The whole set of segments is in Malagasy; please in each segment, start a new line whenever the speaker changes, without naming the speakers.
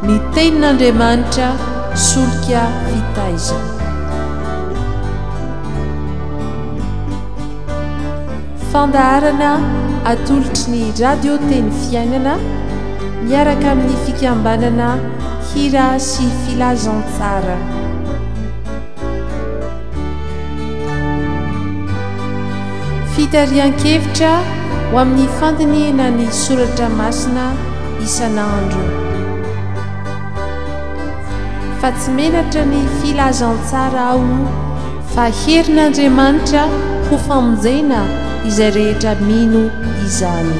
Ny Tenin'Andriamanitra solika fitaizana. Fandaharana atolotry ny Radio Teny Fiainana miaraka amin'ny fikambanana Hira sy Filazantsara. Fitarihan-kevitra ho amin'ny fandinihana ny soratra masina isan'andro. Fa tsy menatra ny filazantsara aho fa herin'Andriamanitra ho famonjena izay rehetra mino izany.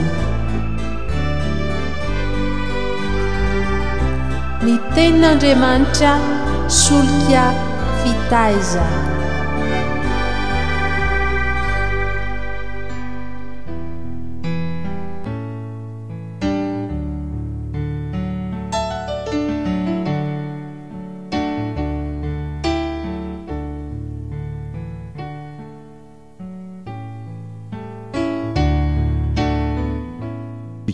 Ny tenin'Andriamanitra solika fitaizana.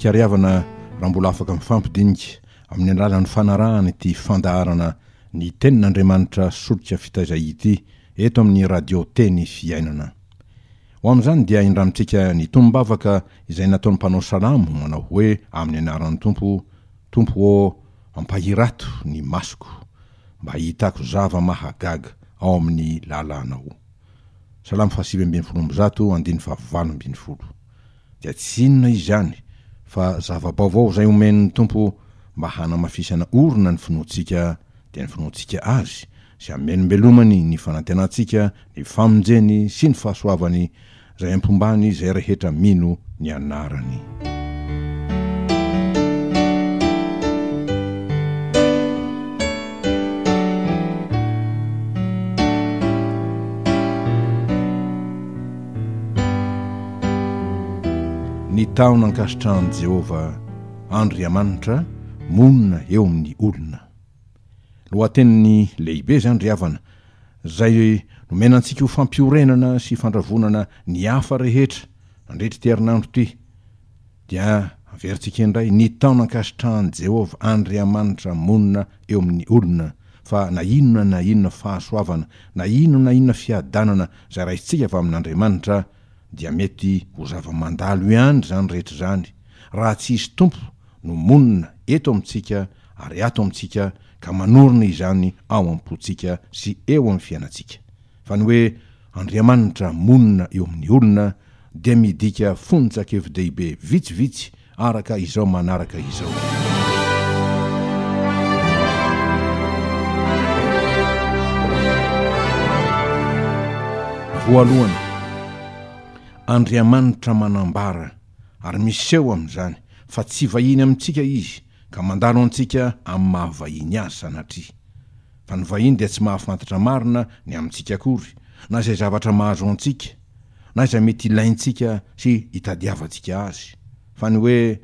Fikariavana raha mbola afaka mifampidinika amin'ny alalan'ny fanarahana ity fandaharana ny Tenin'Andriamanitra Solika Fitaiza ity eto amin'ny Radio Teny Fiainana. Ho amin'izany dia indramintsika ny tonom-bavaka izay nataon'ny mpanao salamo manao hoe amin'ny anaran'ny Tompo, Tompo ô, ampahirato ny masoko mba hahitako zava-mahagaga ao amin'ny lalànao. Salamo faha-119 andininy faha-18. Dia tsy inona izany fa zava-baovao izay omen'ny Tompo mba hanamafisana orina ny finoantsika, dia ny finoantsika Azy, sy hamelombelomany ny fanantenantsika ny famonjeny sy ny fahasoavany izay ampombany izay rehetra mino ny anarany. Ny taona ankasitrahan'i Jehovah Andriamanitra monina eo amin'ny olona. Lohateniny lehibe izany ry havana, izay nomena antsika ho fampiorenana sy fandravonana ny hafa rehetra nandritra ity herinandro ity. Dia averintsika indray ny taona ankasitrahan'i Jehovah Andriamanitra monina eo amin'ny olona, fa na inona na inona fahasoavana, na inona na inona fiadanana izay raisintsika avy amin'Andriamanitra, dia mety ho zava-mandalo ihany izany rehetra izany, raha tsy Izy Tompo no monina eto amintsika ary ato amintsika ka manorina izany ao am-pontsika sy eo amin'ny fiainantsika. Fa ny hoe Andriamanitra monina eo amin'ny olona dia midika fonjan-kevi-dehibe vitsivitsy araka izao manaraka izao. Voalohany, Andriamanitra manambara ary miseho amin'izany fa tsy vahiny amintsika Izy ka mandalo antsika amin'ny maha vahiny Azy sanatria. Fa ny vahiny dia tsy mahafantatra marina ny amintsika akory, na izay zavatra mahazo antsika, na izay mety ilaintsika sy itadiavantsika azy. Fa ny hoe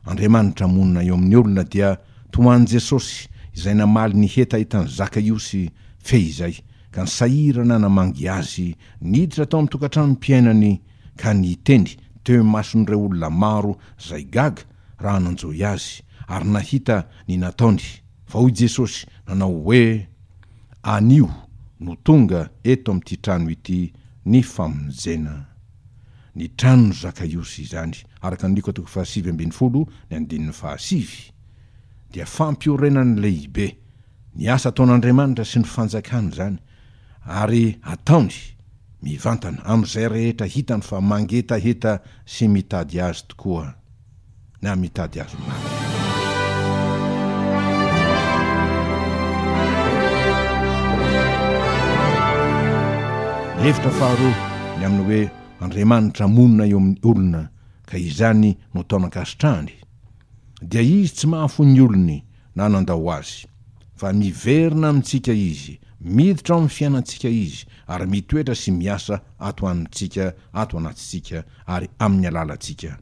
Andriamanitra monina eo amin'ny olona dia toa an'i Jesosy izay namaly ny hetahetan'i Zakaiosy fehizay ka nisahirana namangy azy niditra tao amin'ny tokantranom-piainany ka niteny teo imason'ireo olona maro izay gaga raha nanjohy azy ary nahita ny nataony fa hoy Jesosy nanao hoe Anio no tonga eto amin'ity trano ity ny famonjena. Ny tranon'i Zakaiosy izany, araka ny Lioka toko faha-19 ny andininy fahasivy, dia fampiorenany lehibe ny asa ataon'Andriamanitra sy ny fanjakany izany, ary ataony mivantana amin'izay rehetra hitany fa mangetaheta sy mitady Azy tokoa. na mitady azy marina. Ny hevitra faharoa ny amin'ny hoe Andriamanitra monina eo amin'ny olona ka izany no taona ankasitrahany, dia Izy tsy mahafoy ny olony na nandao azy, fa miverina amintsika Izy, miditra ao amin'ny fiainantsika Izy ary mitoetra sy miasa ato amintsika, ato anatintsika ary amin'ny alalantsika.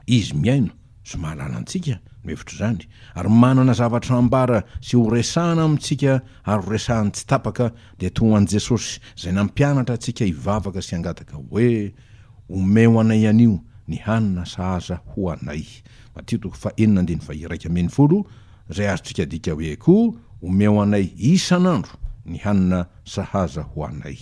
Izy mihaino sy mahalala antsika no hevitr'izany, ary manana zavatra hambara sy ho resahana amintsika ary ho resahany tsy tapaka, dia toa an'i Jesosy izay nampianatra antsika hivavaka sy hangataka hoe, Omeo anay anio ny hanina sahaza ho anay. Matio toko fahenina andininy faha-11, izay azontsika adika hoe koa, Omeo anay isan'andro ny hanina sahaza ho anay.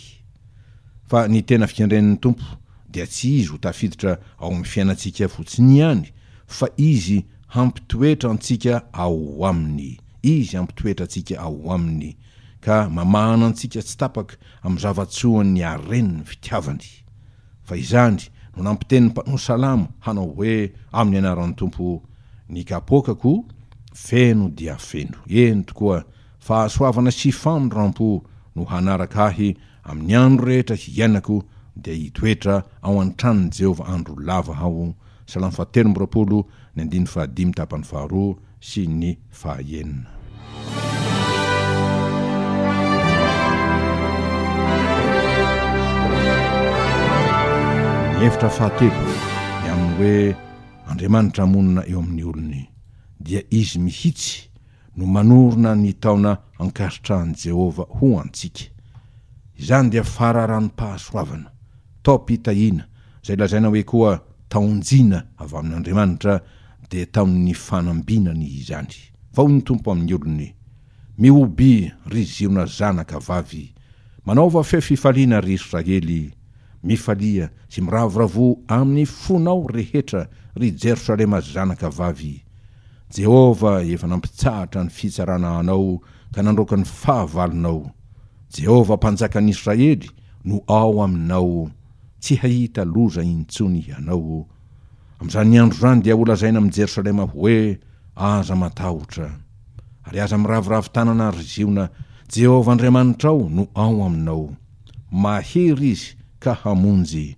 Fa ny tena fikendren'ny Tompo dia tsy Izy ho tafiditra ao amin'ny fiainantsika fotsiny ihany, fa Izy hampitoetra antsika ao Aminy. Izy hampitoetra antsika ao Aminy, ka mamahana antsika tsy tapaka amin'ny zava-tsoan'ny haren'ny fitiavany. Fa izany no nampiteny ny mpanao salamo hanao hoe amin'ny anaran'ny Tompo, Ny kapoakako feno dia feno. Eny tokoa, fahasoavana sy famindrampo no hanaraka ahy amin'ny andro rehetra hiainako, dia hitoetra ao an-tranon'i Jehovah andro lava aho. Salamo fahatelo amby 20, ny andininy fahadimy tapany faharoa sy ny fahaenina. Ny hevitra fahatelo, ny amin'ny hoe Andriamanitra monina eo amin'ny olony, dia Izy mihitsy no manorina ny taona ankasitrahan'i Jehovah ho antsika. Izany dia fararanom-pahasoavana, taom-pitahiana, izay lazaina hoe koa taon-jina avy amin'Andriamanitra, dia taon'ny fanambinany izany. Fa hoy ny Tompo amin'ny olony, Mihobia, ry Ziona zanaka vavy, manaova feo fifaliana, ry Israely, mifalia sy miravoravoa amin'ny fonao rehetra, ry Jerosalema zanaka vavy. Jehovah efa nampitsahatra ny fitsarana anao ka nandroaka ny fahavalonao. Jehovah Mpanjakan'ny Israely no ao aminao, tsy hahita loza intsony ianao. Amin'izany andro izany dia holazaina amin'i Jerosalema hoe, Aza matahotra, ary aza miraviravy tanana, ry Ziona, Jehovah Andriamanitrao no ao aminao. Mahery Izy ka hamonjy.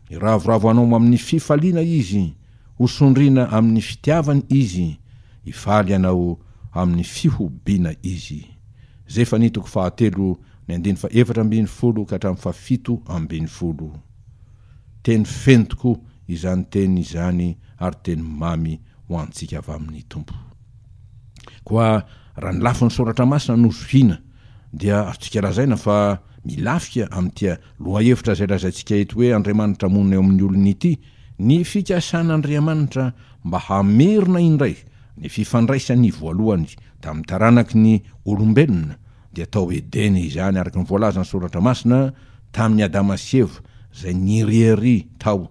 Hiravoravo anao amin'ny fifaliana Izy, ho sondriana amin'ny fitiavany Izy, hifaly anao amin'ny fihobiana Izy. Zefania toko fahatelo, ny andininy fahefatra ambinifolo ka hatramin'ny fahafito ambinifolo. Teny feno tokoa izany teny izany ary teny mamy ho antsika avy amin'ny Tompo. Koa raha ny lafiny soratra masina no zohiana dia azontsika lazaina fa milafika amin'ity lohahevitra izay lazaintsika eto hoe Andriamanitra monina eo amin'ny olony ity ny fikasan'Andriamanitra mba hamerina indray ny fifandraisany voalohany tamin'ny taranaky ny olombelona dia tao Edena izany araka ny voalazan'ny Soratra Masina tamin'i Adama sy Eva izay niriaria tao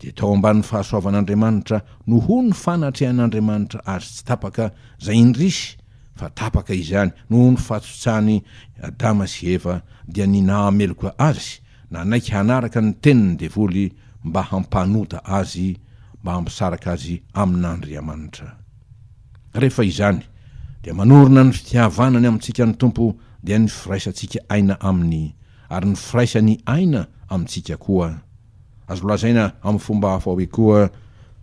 dia tao ambanin'ny fahasoavan'Andriamanitra noho ny fanatrehan'Andriamanitra azy tsy tapaka izay indrisy fa tapaka izany noho ny fahatsotsan'i Adama sy Eva dia ny nahameloka azy nanaiky hanaraka ny tenin'ny devoly mba hampanota azy mba hampisaraka azy amin'Andriamanitra. Rehefa izany, dia manorina ny fitiavanany amintsika ny Tompo, dia ny firaisantsika aina Aminy, ary ny firaisany aina amintsika koa. Azo lazaina amin'ny fomba hafa hoe koa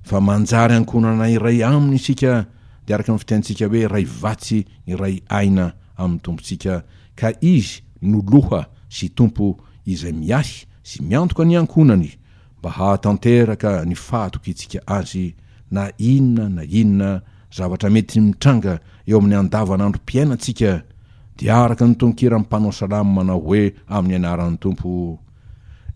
fa manjary ankohonana iray Aminy isika, dia araka ny fitenintsika hoe iray vatsy iray aina amin'ny Tompontsika, ka Izy no Loha sy Tompo izay miahy sy miantoka ny ankohonany, mba hahatanteraka ny fahatokiantsika Azy na inona na inona zavatra mety mitranga eo amin'ny andavanandrom-piainantsika, dia araka ny tononkiran'ny mpanao salamo manao hoe amin'ny anaran'ny Tompo,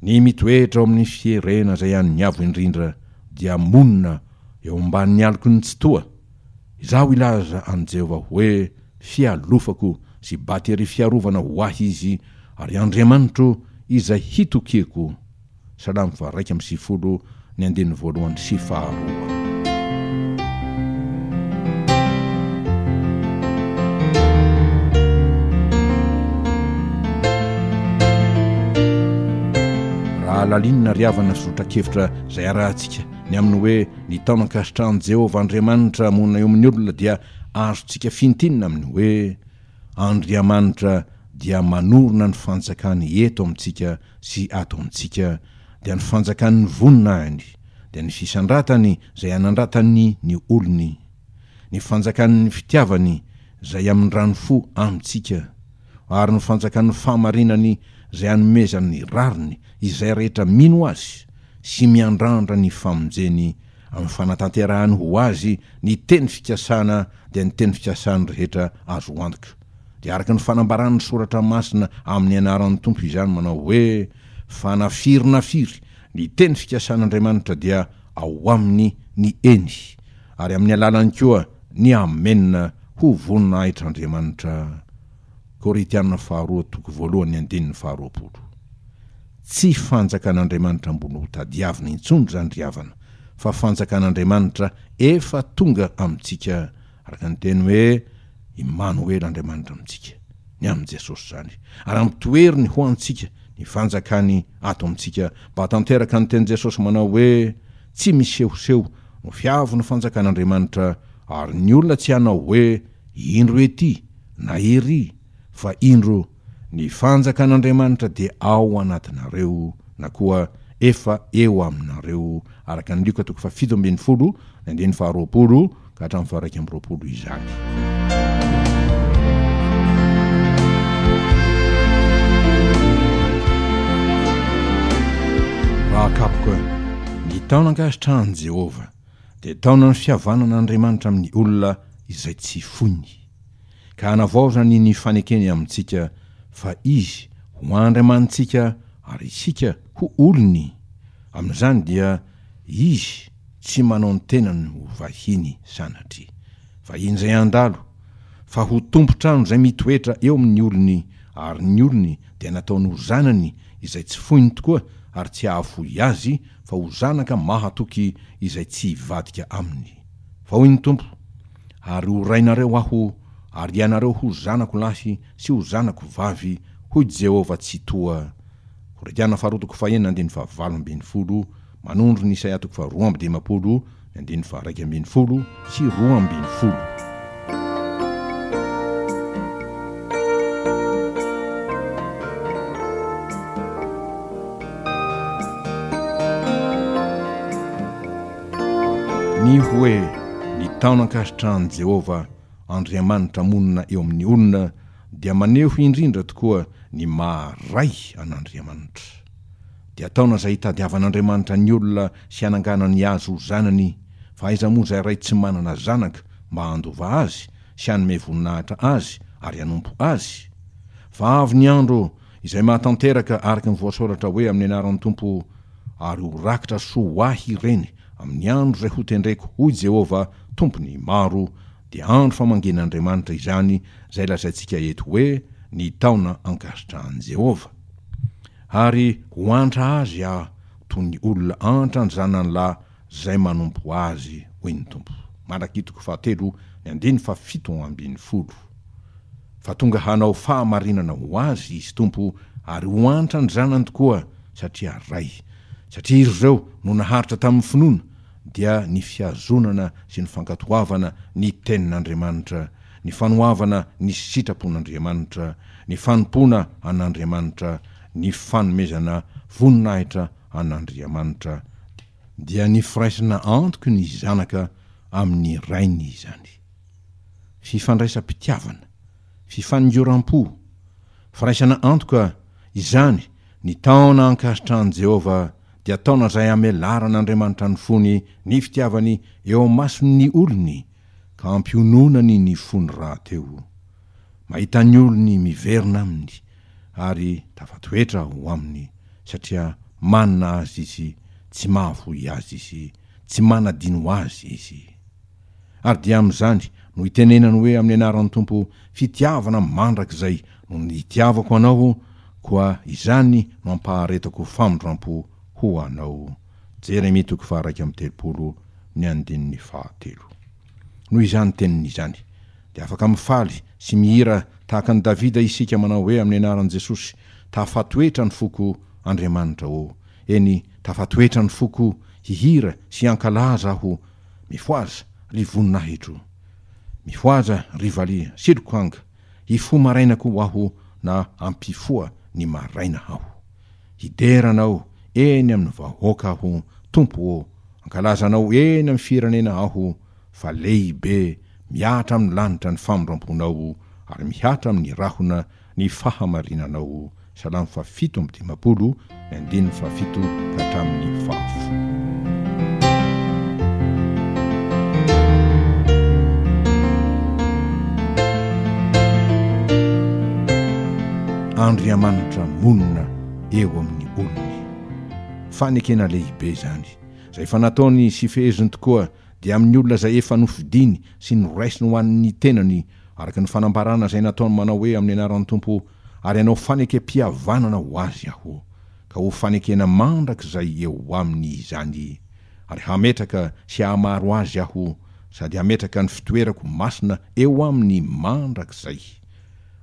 Ny mitoetra ao amin'ny fierena izay an'ny Avo Indrindra dia monina eo ambanin'ny aloky ny Tsitoha. Izaho hilaza amin'i Jehovah hoe, Fialofako sy bateria fiarovana ho ahy Izy, ary Andriamanitro izay hitokiako. Salamo faha-91, ny andininy voalohany sy faharoa. Raha halalinina ry havana sy zotran-kevitra izay arahantsika ny amin'ny hoe ny taona ankasitrahan'i Jehovah Andriamanitra monina eo amin'ny olona dia azontsika fintinina amin'ny hoe Andriamanitra dia manorina ny fanjakany eto amintsika sy ato amintsika, dia ny fanjakan'ny voninahiny, dia ny fisandratany izay anandratany ny olony, ny fanjakan'ny fitiavany izay amindrany fo amintsika, ary ny fanjakan'ny fahamarinany izay anomezany ny rariny izay rehetra mino Azy sy miandrandra ny famonjeny amin'ny fanatanterahany ho azy ny teny fikasana dia ny teny fikasany rehetra azo antoka. Dia araka ny fanambaran'ny Soratra Masina amin'ny anaran'ny Tompo izany manao hoe, Fa na firy na firy ny teny fikasan'Andriamanitra dia ao aminy ny eny, ary amin'ny alalany koa ny amena. ho voninahitr'Andriamanitra. Korintiana faharoa toko voalohany andininy faharoapolo. Tsy fanjakan'Andriamanitra ambony ho tadiavina intsony izany ry havana fa fanjakan'Andriamanitra efa tonga amintsika araka ny teny hoe Imanoela Andriamanitra amintsika, ny amin'i Jesosy izany, ary ampitoeriny ho antsika ny fanjakany ato amintsika mba hatanteraka ny tenin'i Jesosy manao hoe tsy misehoseho no fiavin'ny fanjakan'Andriamanitra ary ny olona tsy hanao hoe indro ety na ery fa indro ny fanjakan'Andriamanitra dia ao anatinareo na koa efa eo aminareo, araka ny Lioka toko faha-17, ny andininy faha-20 ka hatramin'ny faha-21 izany. Raha akapoka ny taona ankasitrahan'i Jehovah, dia taonan'ny fihavanan'Andriamanitra amin'ny olona izay tsy foiny. ka hanavaozany ny fanekeny amintsika fa Izy ho Andriamanitsika ary isika ho olony, amin'izany dia Izy tsy manao ny tenany ho vahiny sanatria, vahiny izay handalo, fa ho tompon-trano izay mitoetra eo amin'ny olony, ary ny olony dia nataony ho zanany izay tsy foiny tokoa ary tsy hahafoy azy fa ho zanaka mahatoky izay tsy hivadika aminy. Fa hoy ny Tompo, Ary ho rainareo Aho, ary ianareo ho zanako lahy sy ho zanako vavy, hoy Jehovah Tsitoha. Korintiana faharoa toko fahenina andininy fahavalo ambin'ny folo, manondro ny Isaia toko faharoa amby dimampolo, ny andininy faha-iraika ambin'ny folo sy 12. Ny hoe ny taona ankasitrahan'i Jehovah Andriamanitra monina eo amin'ny olona dia maneho indrindra tokoa ny maha Ray an'Andriamanitra. Dia taona izay hitadiavan'Andriamanitra ny olona sy hananganany azy ho zanany, fa aiza moa izay ray tsy manana zanaka mba handova azy sy hanome voninahitra azy ary hanompo azy? Fa avy ny andro izay mahatanteraka araka ny voasoratra hoe amin'ny anaran'ny Tompo, ary ho rakitra soa ho ahy ireny amin'ny andro izay hotendreko, hoy Jehovah, Tompon'ny maro, dia andro famangian'Andriamanitra izany, izay lazaintsika eto hoe ny taona ankasitrahan'i Jehovah. Ary ho antra azy aho toy ny olona antra ny zanany lahy izay manompo azy, hoy ny Tompo. Malakia toko fahatelo, ny andininy faha-17. Fa tonga hanao fahamarinana ho azy Izy Tompo ary ho antra ny zanany tokoa satria Ray. Satria iry ireo no naharitra tamin'ny finoana dia ny fihazonana sy ny fankatoavana ny Tenin'Andriamanitra, ny fanoavana ny sitrapon'Andriamanitra, ny fanompoana an'Andriamanitra, ny fanomezana voninahitra an'Andriamanitra, dia ny firaisana antoky ny zanaka amin'ny rainy izany. Fifandraisam-pitiavana, fifaningoram-po, firaisana antoka, izany, ny taona ankasitrahan'i Jehovah dia taona izay amelaran'Andriamanitra ny fony, ny fitiavany, eo amason'ny olony, ka ampiononany ny fony rahateo. Mahita ny olony miverina aminy, ary tafatoetra ho aminy, satria manana azy izy, tsy mahafoy azy izy, tsy manadino azy izy. Ary dia amin'izany no itenenany hoe amin'ny anaran'ny Tompo fitiavana mandrakizay no nitiavako anao, koa izany no ampaharetako famindrampo ho anao. Jeremia toko faha-31 ny andininy fahatelo. Noho izany teniny izany, dia afaka mifaly sy mihira tahaka an'i Davida isika manao hoe amin'ny anaran'i Jesosy, Tafatoetra ny foko, Andriamanitra ô! Eny, tafatoetra ny foko, hihira sy hankalaza aho Mifohaza, ry voninahitro! Mifohaza, ry valiha, sy lokanga! Hifoha maraina koa aho na hampifoha ny maraina aho. Hidera Anao eny amin'ny vahoaka aho, Tompo ô, hankalaza Anao eny amin'ny firenena aho, fa lehibe mihatra amin'ny lanitra ny famindramponao ary mihatra amin'ny rahona ny fahamarinanao. Salamo faha-57, ny andininy fahafito ka hatramin'ny fahafolo. Andriamanitra monina eo amin'ny olony. Fanekena lehibe izany, izay efa nataony sy feheziny tokoa. dia amin'ny olona izay efa nofidiny sy noraisiny ho an'ny tenany, araka ny fanambarana izay nataony manao hoe amin'ny anaran'ny Tompo, ary hanao fanekem-pihavanana ho azy Aho, ka ho fanekena mandrakizay eo aminy izany, ary hametraka sy hahamaro azy Aho, sady hametraka ny fitoerako masina eo aminy mandrakizay.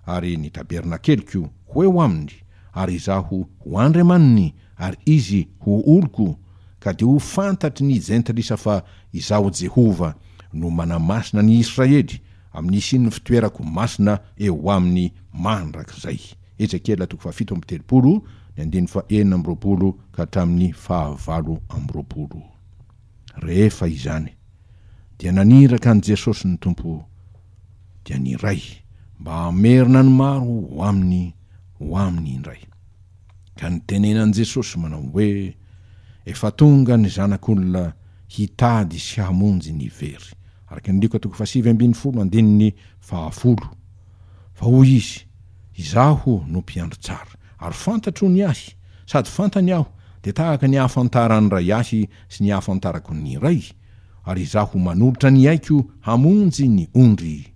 Ary ny tabernakeliko ho eo aminy, ary Izaho ho Andriamaniny, ary izy ho oloko, ka dia ho fantatry ny jentilisa fa Izaho Jehovah no manamasina ny Israely amin'ny hisian'ny fitoerako masina eo aminy mandrakizay. Ezekiela toko fahafito amby telopolo, ny andininy fahenina amby roapolo ka hatramin'ny fahavalo amby roapolo. Rehefa izany, dia naniraka an'i Jesosy ny Tompo, dia ny Ray, mba hamerina ny maro ho aminy ho aminy indray. Ka nitenenan'i Jesosy manao hoe, Efa tonga ny Zanak'olona hitady sy hamonjy ny very. Araka ny Lioka toko fahasivy ambin'ny folo andininy fahafolo. Fa hoy Izy, Izaho no mpiandry tsara, ary fantatro ny Ahy, sady fantany Aho, dia tahaka ny ahafantaran'ny Ray Ahy sy ny ahafantarako ny Ray, ary Izaho manolotra ny aiko hamonjy ny ondry.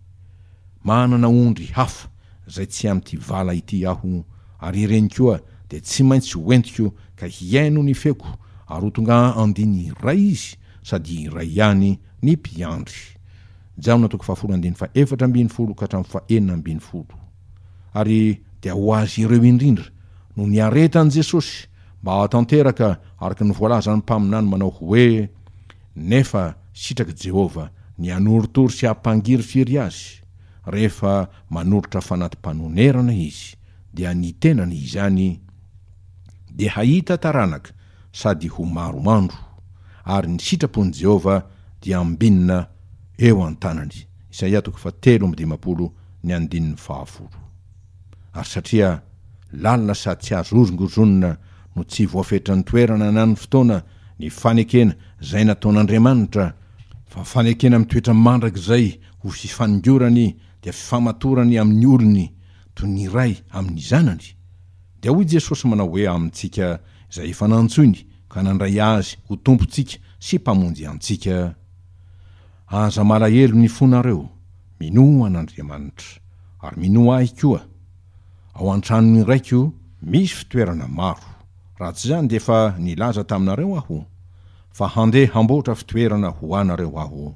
Manana ondry hafa izay tsy amin'ity vala ity aho, ary ireny koa dia tsy maintsy ho entiko ka hihaino ny feoko, ary ho tonga andiny iray izy, sady iray ihany ny mpiandry. Jaona toko fahafolo andininy faha-14 ka hatramin'ny faha-16. Ary dia ho azy ireo indrindra no niaretan'i Jesosy mba hahatanteraka araka ny voalazan'ny mpaminany manao hoe, Nefa sitrak'i Jehovah ny hanorotoro sy hampangirifiry azy, rehefa manolotra fanati-panonerana izy, dia ny tenany izany dia hahita taranaka sady ho maro andro, ary ny sitrapon'i Jehovah dia ambinina eo an-tanany. Isaia toko fahatelo amby dimampolo ny andininy fahafolo. Ary satria lalina sady tsy azo hozongozonina no tsy voafetran'ny toerana na ny fotoana ny fanekena izay nataon'Andriamanitra, fa fanekena mitoetra mandrakizay ho fifaningorany dia fifamatorany amin'ny olony toy ny ray amin'ny zanany, dia hoy Jesosy manao hoe amintsika izay efa nantsoiny ka nandray Azy ho Tompontsika sy Mpamonjy antsika, Aza malahelo ny fonareo, minoa an'Andriamanitra, ary minoa Ahy koa. Ao an-tranon'ny Raiko misy fitoerana maro. Raha tsy izany dia efa nilaza taminareo Aho, fa handeha hamboatra fitoerana ho anareo Aho.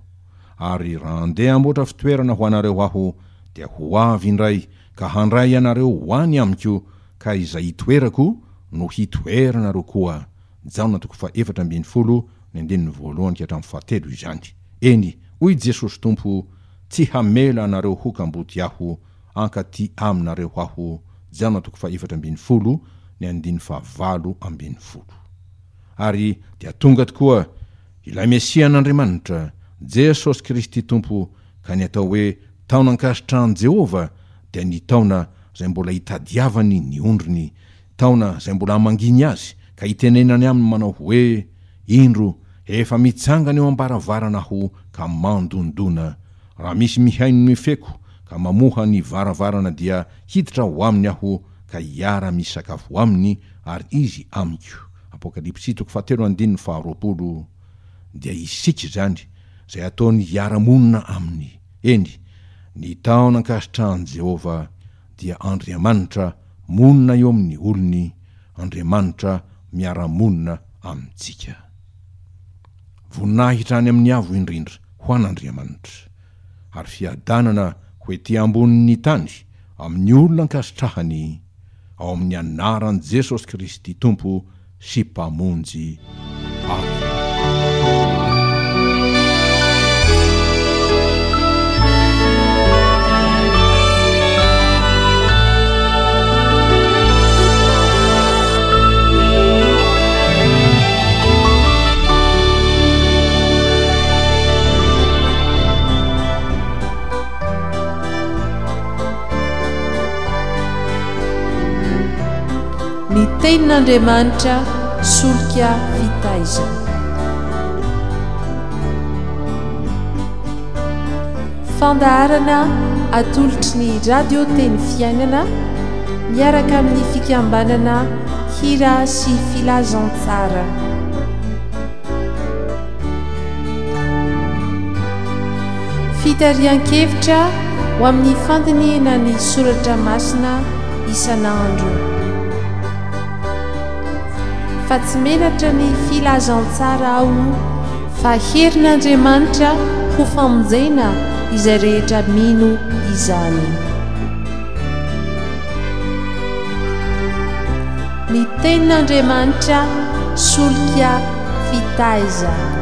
Ary raha handeha hamboatra fitoerana ho anareo Aho, dia ho avy indray ka handray anareo ho any Amiko, ka izay itoerako no hitoeranareo koa. Jaona toko faha-14, ny andininy voalohany ka hatramin'ny fahatelo izany. Eny, hoy Jesosy Tompo, Tsy hamela anareo ho kamboty Aho, hankaty aminareo Aho. Jaona toko faha-14, ny andininy faha-18. Ary dia tonga tokoa ilay Mesian'Andriamanitra, Jesosy Kristy Tompo, ka ny atao hoe taona ankasitrahan'i Jehovah dia ny taona izay mbola itadiavany ny ondriny, taona izay mbola hamangiany azy ka hitenenany aminy manao hoe, Indro, efa mitsangana eo am-baravarana aho ka mandondona. Raha misy mihaino ny feko ka mamoha ny varavarana dia hiditra ao aminy aho ka hiara-misakafo aminy ary izy amiko. Apokalypsy toko fahatelo andininy faharoapolo. Dia isika izany izay ataony hiara-monina aminy. Eny, ny taona ankasitrahan'i Jehovah dia Andriamanitra monina eo amin'ny olony, Andriamanitra miara-monina amintsika. Voninahitra any amin'ny Avo indrindra ho an'Andriamanitra, ary fiadanana ho ety ambonin'ny tany amin'ny olona ankasitrahany, ao amin'ny anaran'i Jesosy Kristy Tompo sy Mpamonjy. Amena.
Ny Tenin'Andriamanitra solika fitaizana. Fandaharana atolotry ny Radio Teny Fiainana miaraka amin'ny fikambanana Hira sy Filazantsara. Fitarihan-kevitra ho amin'ny fandinihina ny soratra masina isan'andro. Fa tsy menatra ny filazantsara aho fa herin'Andriamanitra ho famonjena izay rehetra mino izany. Ny tenin'Andriamanitra solika fitaiza.